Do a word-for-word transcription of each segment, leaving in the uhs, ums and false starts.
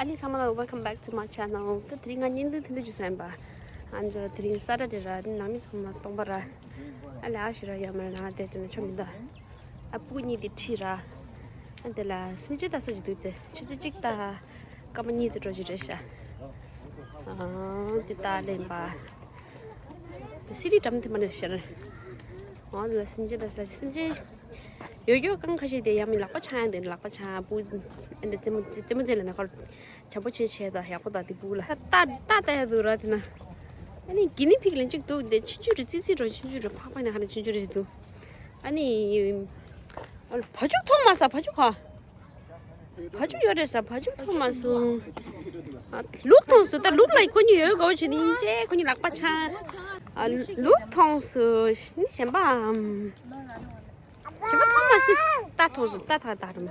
ཨ་ནི་ཚང་མ་ལ། Welcome back to my channel. ད་དེ་རིང་ང་བརྙན་ཐུང་དེ་འདྲ་བརྒྱུད་བཟོས་ཡིན་པ། ཨ་ནི་དེ་རིང་ས་ཏྲ་ཌེ་ར། ནང་མི་ཚང་མ་སྟོང་པ་ར། ཨ་ལས་ཨ་ཞེ་དྲག་ཡོད་མ་རེད། ནང་ལ་བསྡད་དེ་ན་ཆོ་མི་འདུག་ཨ་སྤུ་གུ་གཉིས་དེ་ཁྲིད་ར། ཨ་དེ་ལ་སེམས་ཅན་ལྟ་ས་ཅིག་འདུག་སྟེ། ཆུ་ཚོད་གཅིག་ལྟ་སྐར་མ་གཉིས་ཙམ་འགྲོ་ཅིག་རེད་ཤག་ཨ་དེ་ལྟ་ལེན་པ། དེ་སི་རི་འགྲམ་དེ་མ་ནས་ཤར། ཨ་དེ་ལ་སེམས་ཅན་ལྟ་ས། སེམས་ཅན་ཡོད་ཡོད་རྐང་ཁ་ཤས་དེ་ཡང་མི། ལག་པ་འཆང་ཡང་དེ། ལག་པ་འཆང་། སྤུ་ཨ་འདི་རྩེད་མོ་རྩེད་མོ་རྩེ་ལ་ན་ཁར་བྱམས་པོ་བྱེད་བྱེད་ད་ཡག་པོ་ད་དེ་སྤུ་གུ་ལ་ལྟ་ལྟ་ལྟ་ཡ་འདུག་ར། དེ་ན་ཨ་ནི་གི་ནི་ཕིག་ལན་གཅིག་འདུག་དེ་ཆུང་ཆུང་རེད། ཙི་ཙི་རེད། ཆུང་ཆུང་རེད། ཕག་པ་ནི་ཧ་ན་ཆུང་ཆུང་རེད་འདུག་ཨ་ནི་བ་ཕྱུགས་མཐོང་མ་ས། བ་ཕྱུགས་ག་བ་ཕྱུགས་ཡོད་རེད་ས། བ་ཕྱུགས་མཐོང་མ་སོང་། ཨ་ལུག་མཐོང་སོང་། ད་ལུག་ལ་ཁོ་གཉིས་ཡོད་དགའ་བོ་བྱེད་དེ་ཡིན་ཅེ། ཁོ་གཉིས་ལག་པ་འཆང་། ཨ་ལུག་མཐོང་སོང་། ནི་གཞན་པའམ། གཞན་པ་མཐོང་མ་སོང་། རྟ་མཐོང་སོང་། རྟ་ཐག་ཐག་རེད་མ།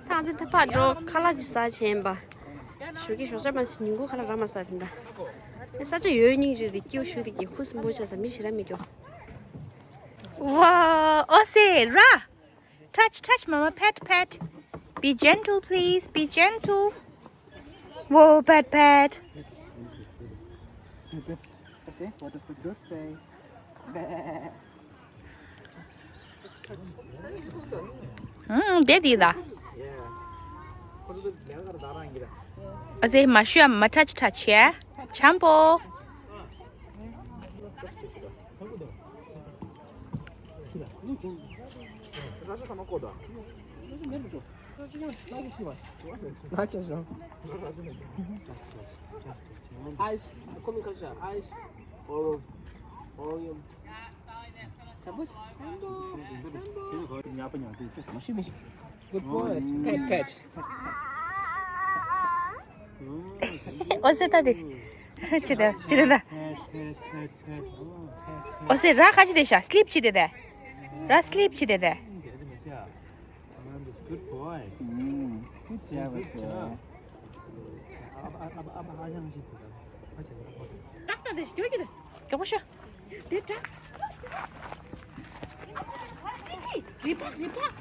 ད་ང་ཚོ་ད་ཕར་འགྲོ། ཁ་ལག་ཅིག་ཟ་བྱས་ཡིན་པ། ཞོགས་ཀས་ཞོགས་ཇ་མ་ཟ། ཉིན་གུང་ཁ་ལག་རག་མ་སོང་། དེ་འདྲ་ས་ཆ་ཡོད་སྙིང་རྗེ། དེ་སྐྱིད་པོ་ཞུ་དེ་གི་ཁུ་སིམ་པོ་ཆགས་ས། མི་ཞེ་དྲག་མི་སྐྱོ། ཝ་ཨོ་སེ་ར། Touch, touch, mama, pet, pet. Be gentle, please. Be gentle. Whoa, pet, pet. What does the goat say? ཧུམ། དེ་དེ་ད། ཨ་ཟེ་མ་ཤུ་ཡ་མ། touch, touch, yeah. ཆམ་པོ། Ice, come and catch ice. Volume. Good boy. Pet, pet. ཨོ་སེ་ད་དེ། ཅི་དེ་ཅི་དེ་ད། ཨོ་སེ་ར་ཁ་ཅི་དེ་ཤ། sleep ཅི་དེ་དེ། ར་sleep ཅི་དེ་དེ། Good boy. Good job. རག་ད་དེ་ཤ་ཀྱོ་ཀྱི་དེ། ཀྱོ་པོ་ཤ། དེ་དྲག་ཙི་ཙི། རི་ཕག་རི་ཕག་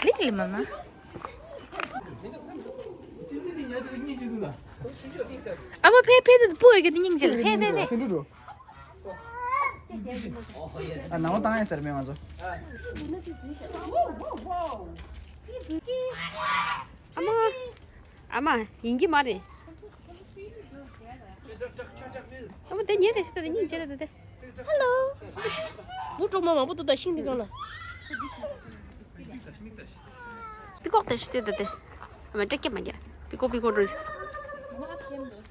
ལི་ལི་མ་མ། ཨ་མ་ཕེ་ཕེ། དེ་སྤུ་གུ་གི་དེ་སྙིང་རྗེ་ལ། ཕེ་ཕེ་ཕེ། ཨ་ནང་བ་བཏང་ཡ་ཟེར་མེད་ང་ཚོ། ཨ་མ། ཨ་མ། ཡིན་གྱི་མ་རེད། ཨ་མ་དེ་ཉལ་བསྡད་ཤི། ད་དེ་སྙིང་རྗེ་རེད་ད་དེ། Hello. བུ་གྲོག་མ་མང་པོ་འདུག་ད་ཤིང་འདི་སྒང་ལ། པི་ཀོག་བསྡད་ཤི་སྟེ་ད་དེ། ཨ་མ་སྐྲ་སྐྱེ་མ་རྒྱག་པི་ཀོག་པི་ཀོག་འགྲོ།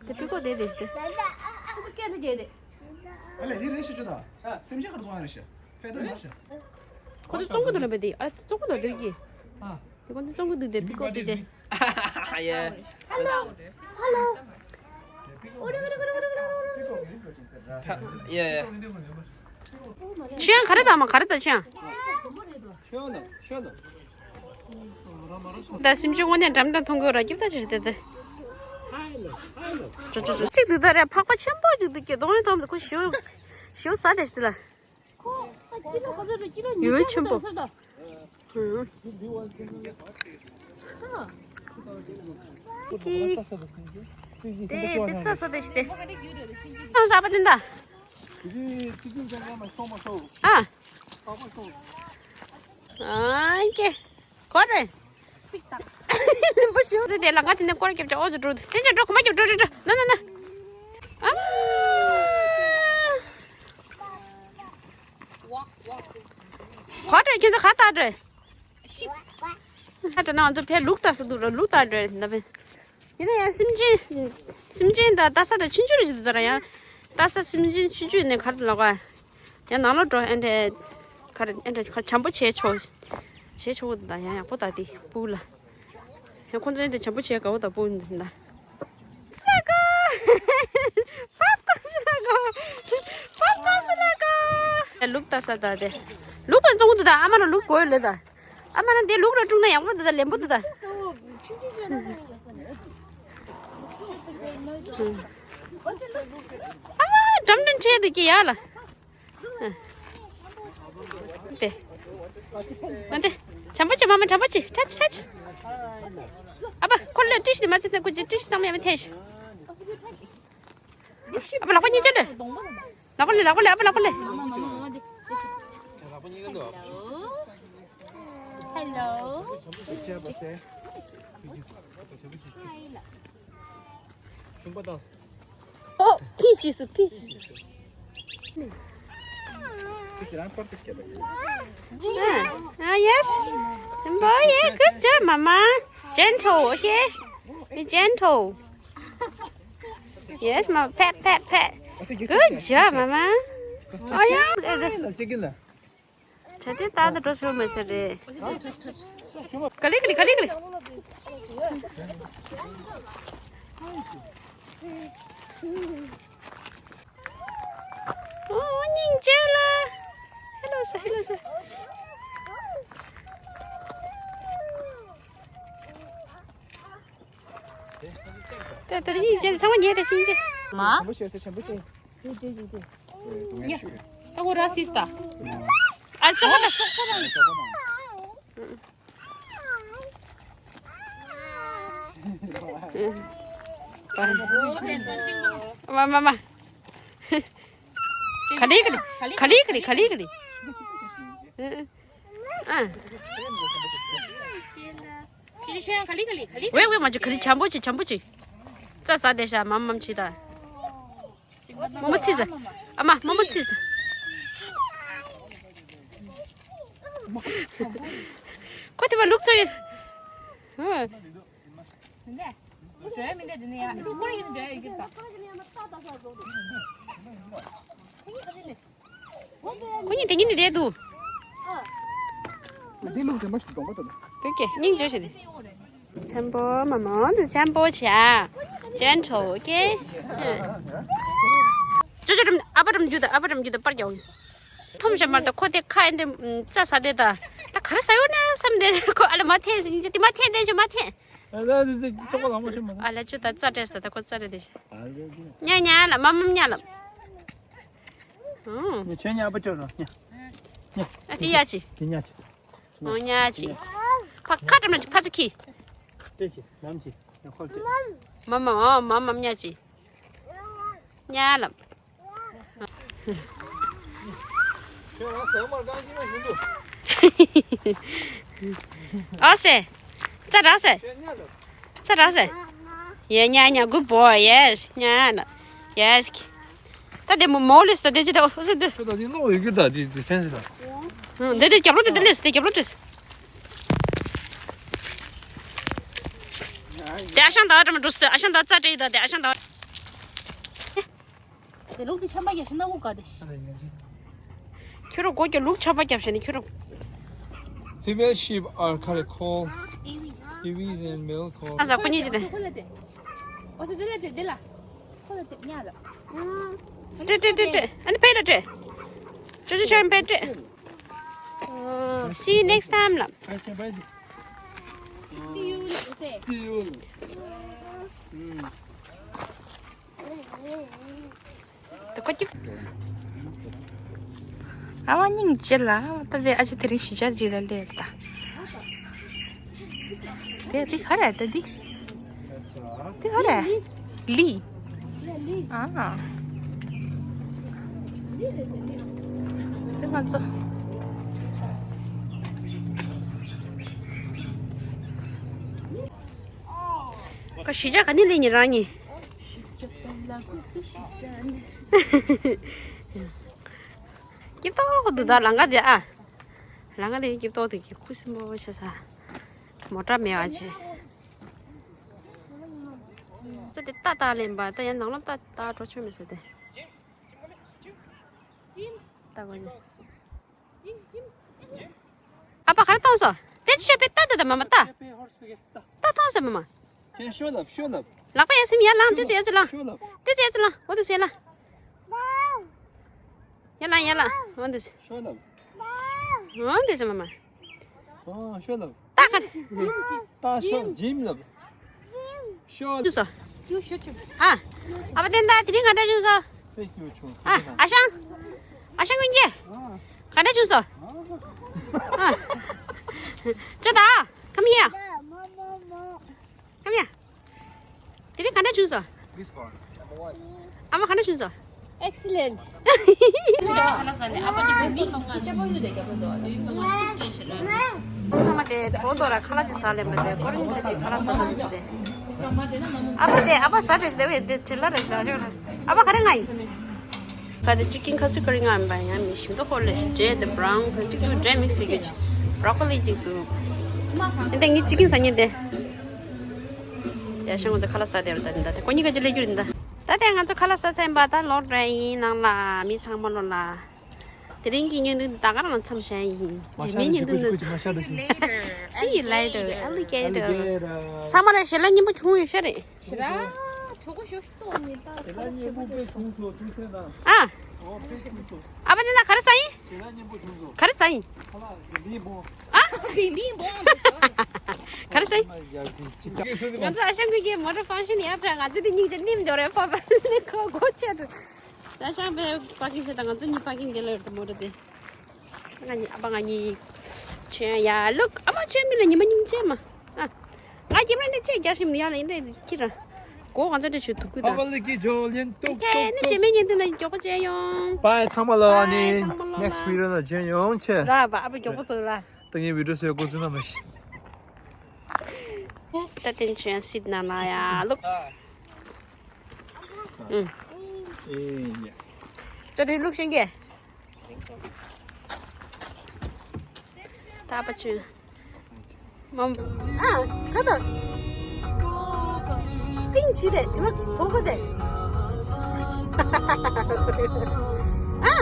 དེ་པི་ཀོག་དེ་བསྡད་ཤི་སྟེ། ཨ་ལས་དེ་རེད་ཤི་ཆུ་ད། སེམས་ཅན་ག་རེ་སོང་ཡ་རེད་ཤི། ཕེ་ཏོ་རེད་ཤི། ཁོ་ཚོ་བཙོང་གི་འདུག་ལབ་པས་དེ། ཨ་བཙོང་གི་འདུག་དེ་གི། དེ་ཁོ་ཚོ་བཙོང་གི་འདུག་དེ་པི་ཀོག་དེ་དེ། Yeah. Hello. Hello. Yeah, yeah. ཆུ་ཡང་ག་རེ་དང་མ་ག་རེ་དང་ཆུ་ཡང་། ད་སེམས་ཅན་དངོས་གནས་འགྲམ་འགྲམ་མཐོང་གི་ར། སྐྱིད་ད་ཆུ་དེ་དེ། ཅིག་འདུག་ད་རེ་ཕག་པ་ཆེན་པོ་ཅིག་འདུག་གི། གདོང་ཡང་མཐོང་མི་འདུག་ཁོ་ཞོ་ཞོ་ཟ་དེ་ཞིག་དེ་ལ། ཡོད་ཆེན་པོ། ཧུམ། ཀི། དེ་དེ་རྩྭ་ས་དེ་ཞིག་དེ། ཏང་ས་པ་དེ་འདྲ། ཨ། ཨ་ཀེ། གོ་རེད། པོ་ཞུ་དེ་དེ་ལ་ང་དེ་ནས་སྐོར་རྒྱབ་ཅག་ཨོ་ཙི་འགྲོ་དེ་ཅག་འགྲོ། གོ་མ་རྒྱབ་འགྲོ་འགྲོ་འགྲོ། ན་ན་ན། ཨ། གོ་དྲ་ཁྱོད་ཚོ་ག་ལྟ་དྲ། ཨ་དྲ་ན་ང་ཚོ་ཕའི་ལུག་ལྟ་ས་འདུག་ར། ལུག་ལྟ་དྲ་ན་ཕན། ཡིན་ན་ཡང་སེམས་ཅན། སེམས་ཅན་ད་ལྟ་ས་དང་ཆུང་ཆུང་རེ་ཅིག་འདུག་ད་ར། ཡང་ལྟ་ས་སེམས་ཅན་ཆུང་ཆུང་ནས་ག་རེ་ལབ་དགོས། ཡང་ནང་ལོགས་འགྲོ། ཨེ་འདྲས་ག་རེ་ཨེ་འདྲས་ག་རེ་བྱམས་པོ་བྱས་ཆོག་བྱས་ཆོག་གི་འདུག་ད་ཡང་ཡག་པོ་ད་དེ་སྤུ་གུ་ལ། ཡང་ཁོང་ཚོ་ཨེ་འདྲས་བྱམས་པོ་བྱས་དགའ་བོ་ད་སྤུ་གུ་འདུག་ད། སུ་ལ་གོ། པབ་ཀོན་སུ་ལ་གོ། པབ་ཀོན་སུ་ལ་གོ། ཡ་ལུག་ལྟ་ས་ད་དེ། ལུག་པ་བཙོང་གི་འདུག་ད། ཨ་མ་ལ་ལུག་དགོས་ལེ་ད། ཨ་མ་ལ་འདི་ལུག་ར་བཀྲུས་ན་ཡག་པོ་འདུག་ད། ལེན་པོ་འདུག་ད། ཨ་མ་འགྲམ་འགྲམ་ཁྲལ་འདུག་གི་ཡ་ལ། དེ། ཨ་འདི། བྱམས་པོ་བྱེད། མ་མ་བྱམས་པོ་བྱེད། ཁྲ་ཁྲ་ཁྲ། ཨ་ཕ་ཁོ་ལ་ཏྲིས་དེ་མ་ཚད་ནས་ཁོ་ཅི་ཏྲིས་ཚང་མ་ཡང་མི་ཐེ་ཤི། ཨ་ཕ་ལག་པ་གཉིས་ཅོ་ལེ། ལག་པ་ལེ། ལག་པ་ལེ། ཨ་ཕ་ལག་པ་ལེ། Hello. Hello. Oh, peaches, peaches. Ah, ah, yes. Boy, yeah, good job, mama. Gentle, okay? Be gentle. Yes, mama. Pat, pat, pat. Good job, mama. Oh, yeah. Chicken. ད་དེ་ད་ད་འགྲོ་ཚོད་མི་ཟེར་རེད། ག་ལེ་ག་ལེ་ག་ལེ་ག་ལེ། ཨོ་སྙིང་རྗེ་ལ། ཧེ་ལོ་ས་ཧེ་ལོ་ས། ད་ད་སྙིང་རྗེ་ཚང་མ་ཉལ་ད་སྙིང་རྗེ། མ། ཆེན་པོ་བྱས་ཟེར་ཆེན་པོ་བྱས། ད་གོ་ར་སིས་ད། ཨ་ཅོ་ད་སོག་པོ་དང་། མ་མ་མ། ག་ལེ་ག་ལེ། ག་ལེ་ག་ལེ་ག་ལེ་ག་ལེ། ཨ། ཝེ་ཝེ་མ་ཅོ་ག་ལེ་བྱམས་པོ་བྱེད། བྱམས་པོ་བྱེད། རྩྭ་ཟ་བསྡད་ཤག་མམ་མམ་བྱེད་ད། རྨོ་མོ་ཚིག་ཟ། ཨ་མ་རྨོ་མོ་ཚིག་ཟ། ཁོ་དེ་བ་ལུག་ཚོ་ཡོད། ཧོ། ཁོ་གཉིས་དེ་གཉིས་ནི་བསྡད་འདུག་འདི་ལུག་ཟེར་མ་ཞིག་གདོང་པ་དང་། དེ་ཀྱེ་སྙིང་རྗེ་ཞིག་འདི། ཆེན་པོ་མ་མོ་འདི་ཆེན་པོ་བྱ། Gentle, okay? ཅོ་ཅོ་འགྲམ། ཨ་ཕ་འགྲམ་རྒྱུག་དང་། ཨ་ཕ་འགྲམ་རྒྱུག་དང་། པར་རྒྱག་འོང་། འཐོམ་བྱ་མར་དང་ཁོ་དེ་ཁ་ཨེ་འདྲ་རྩྭ་ཟ་དེ་དང་། ད་ག་རེ་ཟ་ཡོད་ན་བསམ་དེ་ཁོ་ཨ་ལ་མ་འཐེན་ཟིན་ཅི་དེ་མ་འཐེན་དེ་ཅི་མ་འཐེན། ཨ་ལ་ཅོ་ད་རྩྭ་སྤྲད་ས་ད་ཁོ་རྩྭ་སྤྲད་དེ་ཤ། ཉ་ཉ་ལ་མ་མམ་ཉ་ལ། ཨོ། ཉ་ཆོས་ཉ་ཨ་ཕ་ཅོ་རོ་ཉ། ཉ། ཨ་དེ་ཡ་ཅི། དེ་ཉ་ཆི། ཨོ་ཉ་ཆི། ཕ་ཁ་ཏམ་ན་ཅི་ཕ་ཚ་ཁི། ཏེ་ཅི་མམ་ཅི་ཉ་ཁོལ་ཏེ། མ་མ་ཨོ་མ་མམ་ཉ་ཅི། ཉ་ལ། ཁྱོད་རང་ཟ་མར་གང་ཅི་མ་ཞུ་འདུག་ཨོ་སེ། ཙ་ར་སེ། ཙ་ར་སེ། ཡེ་ཉ་ཉ། Good boy. Yes. ཉ་ལ། Yes. ད་དེ་མོ་མོ་ལེས་ད་དེ་ཅི་ད་ཨོ་སེ་དེ། ཁྱོད་ད་དེ་ལོག་ཡོད་གི་ད་དེ་དེ་ཕེན་སི་ད། ཧུང་། དེ་དེ་རྒྱབ་ལོག་དེ་དེ་ལེས་དེ་རྒྱབ་ལོག་དེ། དེ་ཨ་ཞང་ད་བ་འགྲམ་འགྲོ་སི་དེ་ཨ་ཞང་ད་རྩྭ་སྤྲད་ཡོད་ད་དེ་ཨ་ཞང་ད་བ། དེ་ལུག་དེ་ཆམ་པ་རྒྱབ་ཤིང་ན་འུ་ག་དེ། ཁྱོད་རང་སྒོ་རྒྱབ་ལུག་ཆམ་པ་རྒྱབ་ཤིང་ནི་ཁྱོད་རང་། Female sheep are called, called iwis and male called. ཨ་ཟ་ཁོ་གཉིས་ཀྱི་དེ། ཨོ་སི་དེ་ལ་དེ་དེ་ལ། ཁོ་ལ་དེ་ཉ་ལ། སྤྲད་སྤྲད་སྤྲད་སྤྲད། ཨ་ནི་ཕེ་ལ་སྤྲད། ཅོ་ཅོ་ཆང་ཕེ་སྤྲད། See you next time ལ། See you. See you. ད་ཁོ་གཅིག་ཨ་མ་སྙིང་རྗེ་ལ། ད་དེ་ཨ་ཅེ་དེ་རིང་གཞིས་ཆགས་ཅིག་ལ་སླེབས་ད། དེ་དེ་ག་རེ་ད་འདི། དེ་ག་རེ། ལི། ཨ། དེ་ང་ཚོ། ཁ་གཞིས་ཆགས་ག་ནས་སླེབས་ནི་རང་ཉིད། སྐྱིད་ཏོག་འདུག་ད་ལམ་ཁ་དེ་ཨ། ལམ་ཁ་དེ་སྐྱིད་ཏོག་འདུག་གི་ཁུ་སིམ་པོ་བྱས་ས། མོ་ཊ་མེད་པ་བྱས། ཚེ་དེ་ཏག་ཏག་ལེན་པ་ད་ཡང་ནང་ལོགས་ཏག་ཏག་འགྲོ་ཆོག་མེད་ས་དེ། ཏག་གོ་ནི། ཨ་ཕ་ག་རེ་གཏོང་སོང་། དེ་ཅི་ཤོད་པའི་ཏ་ཏ་ཏ་མ་མ་ཏ། ཏ་གཏོང་སོང་མ་མ། ལག་པ་ཡར་སེམས་ཡར་ལངས། དུས་ཚོད་ཡར་ཚུར་ལངས། དུས་ཚོད་ཡར་ཚུར་ལངས། འོ་དུས་ཚོད་ལངས། ཡར་ལངས་ཡར་ལངས། འོ་དུས་ཚོད། འོ་དུས་ཚོད་མ་མ། ཨོ་ཤོ་ལབ། ཏ་ག་རེ། ཏ་ཤོ་ཇིམ་ལབ། ཤོ། ཅུ་སོ། ཨ། ཨ་ཕ་བསྟན་ད་དེ་རིང་ག་འདྲ་བྱུང་སོང་། ཨ། ཨ་ཞང་། ཨ་ཞང་ཀུན་གྱི། ག་འདྲ་བྱུང་སོང་། ཨ། ཅོ་ད། Come here. Come here. དེ་རིང་ག་འདྲ་བྱུང་སོང་། Please call. ཨ་མ་ག་འདྲ་བྱུང་སོང་། Excellent. ཁ་ལག་ཟ་ནས་ཨ་ཕ་དེ་བོད་མི་ལོང་ང་ཤ་པོ་ཡོད་དེ་རྒྱ་པོ་དོ་ཡོད་པ་ང་སུ་ཅེ་ཞེ་ལ། ཁོང་ཚང་མ་དེ་གྲོ་དོ་ར་ཁ་ལག་ཅིག་ཟ་ལེན་པ་དེ་ཀོ་རིན་ཁ་ཅིག་ཁ་ལག་ཟ་ཟ་ཅིག་དེ། ཨ་ཕ་དེ་ཨ་ཕ་ཟ་དེ་ཟ་དེ་བས་དེ་ཁྲེ་ལ་རེ་ཟ་ཅོ། ཨ་ཕ་ག་རེ་ང་ཡིན། ཁ་དེ་ཅི་ཀིན་ཁ་ཚུ་ཀ་རི་ང་ཡིན་པ་ཡང་མི་ཞིམ་ཏོ་ཧོ་ལེ་ཞི་ཇེ་དེ་བྷ་རའུན་ཁ་ཅིག་ཏུ་ཌྲའི་མིག་སི་ཡོད་ཀྱི་བྷ་རོ་ཀོ་ལི་ཅིག་ཏུ། འདི་ངའི་ཅི་ཀིན་ཟ་ཉེ་དེ། ཡ་ཤང་ང་ཚོ་ཁ་ལག་ཟ་དེ་ར་ད་འདི་འདྲ་དེ་ཁོ་གཉིས་ཀ་ཅི་ལས་རྒྱུ་རེད་འདི། ད་དེ་ང་ཚོ་ཁ་ལག་ཟ་ཚར་ཡིན་པ་ད་ལོག་འགྲོ་ཡིན་ནང་ལ་མི་ཚང་མ་ལོག་ལ། དེ་རིང་གི་བརྙན་ཐུང་འདི་ད་ག་རང་མཚམས་བཞག་ཡིན། རྗེས་མའི་བརྙན་ཐུང་འདི། See you later, alligator. ཚང་མ་ལ་ཞལ་ལག་སྙན་པོ་བྱུང་ཡོད་ཤག་རེད། ཞེ་ར། གྲོད་ཁོག་ཤོར་ཏོ་ནི་ད། ཞལ་ལག་སྙན་པོ་དཔེ་བྱུང་སོང་ཐུགས་སེམས་དང་། ཨ། ཨོ་དཔེ་བྱུང་སོང་། ཨ་ཕ་འདི་ན་ག་རེ་ཟ་ཡིན། ཞལ་ལག་སྙན་པོ་བྱུང་སོང་། ག་རེ་ཟ་ཡིན། ཁ་ལག་བི་ལི་བོ། ཨ། བི་ལི་བོ། ག་རེ་ཟ་ཡིན། ང་ཚོ་ཨ་ཞང་ཁུལ་གྱི་མོ་ཊ་ཕང་ཤན་ཡར་དྲག་ང་ཚོ་དེ་སྙིང་རྗེ་ནིམ་འདོར་རེ་ཕོ་པ་ལེ་ཁོ་གོ་ཆེ་དུ། ད་ཤང་པའི་པར་ཀིང་བྱེད་དང་ང་ཚོ་གཉིས་པར་ཀིང་དེ་ལ་ཡོད་དུ་མོ་ཊ་དེ། ང་གཉིས་ཨ་ཕ་ང་གཉིས། ཆེན་ཡ་ལུག་ཨ་མ་ཆེན་མི་ལ་ཉི་མ་སྙིང་རྗེ་མ། ཨ། ང་རྒྱབ་ར་འདྲ་ཆེ་རྒྱག་ཞིམ་ཡ་ལ་ཡིན་རེད་ཁྱི་ར། གོ་ང་ཚོ་འདྲ་ཆུ་ཐུག་གུ་ད། ཨ་ཕ་ལི་ཀི་ཇོ་ལེན་ཏུག་ཏུག་ཏུག་ནི་ཏུག་རྗེས་མའི་ཉིན་དུ་ན་མགྱོགས་པོ་བྱས་ཡོང་། Bye ཚང་མ་ལ་ཨ་ནི། Bye ཚང་མ་ལ། Next video ལ་མཇལ་ཡོང་ཆེ། ར་བ་ཨ་ཕ་མགྱོགས་པོ་སོང་ར། ད་ངའི་བི་ཌིའོ་བཟོས་འགོ་འཛིན་ན་མ་ཤི། ད་ཐེན་ཆེན་སིད་ན་ན་ཡ་ལུག་ཨུ། ཨེ་ཡེ་སི། ཅོ་དེ་ལུག་ཤེས་ཀྱི། ད་པ་ཆུ། མམ། ཨ། ཁ་ཏོ། སྟིང་ཆི་དེ་ཅི་མ་ཚོགས་པ་དེ། ཨ།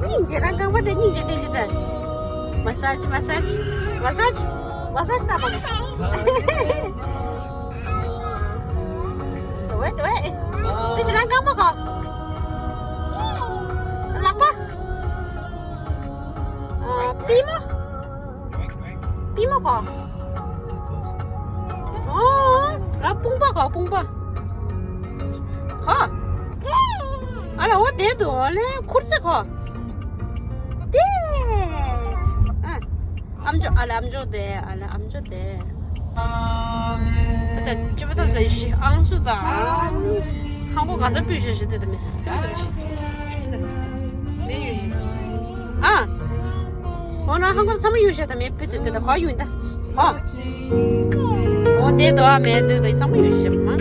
སྙིང་རྗེ་རང་རྐང་པ་དེ་སྙིང་རྗེ་དེ་ཅི་དེ། མ་སཱཇ་མ་སཱཇ། མ་སཱཇ། མ་སཱཇ་ད་པ། ཝེ་ཝེ། དེ་ཅི་རང་རྐང་པ་གོ། ལག་པ། ཨ། པུས་མོ། པུས་མོ་གོ། ཨོ། ར་དཔུང་པ་གོ་དཔུང་པ། གོ། ཨ་ལ་འོ་དེ་དུ་འོ་ལེ་ཁུར་ཚེ་གོ། དེ། ཨ། ཨམ་ཅོག་ཨ་ལ་ཨམ་ཅོག་དེ་ཨ་ལ་ཨམ་ཅོག་དེ། ད་ལྟ་ཅི་བ་ད་ཟེར་ཤི་ཨང་སུ་དང་ཧང་གོ་ག་ཚ་པུས་ཤི་ཤི་དེ་དེ་མེ་ཅི་བ་ཟེར་ཤི། མེ་ཡུ་ཤི། ཨ། འོ་ན་ཧང་གོ་ཚ་མ་ཡུ་ཤི་ད་མེ་པུ་དེ་དེ་ད་ག་ཡུ་ད། ཧོ། འོ་དེ་དོ་ཨ་མེ་དེ་དེ་ཚ་མ་ཡུ་ཤི་མ།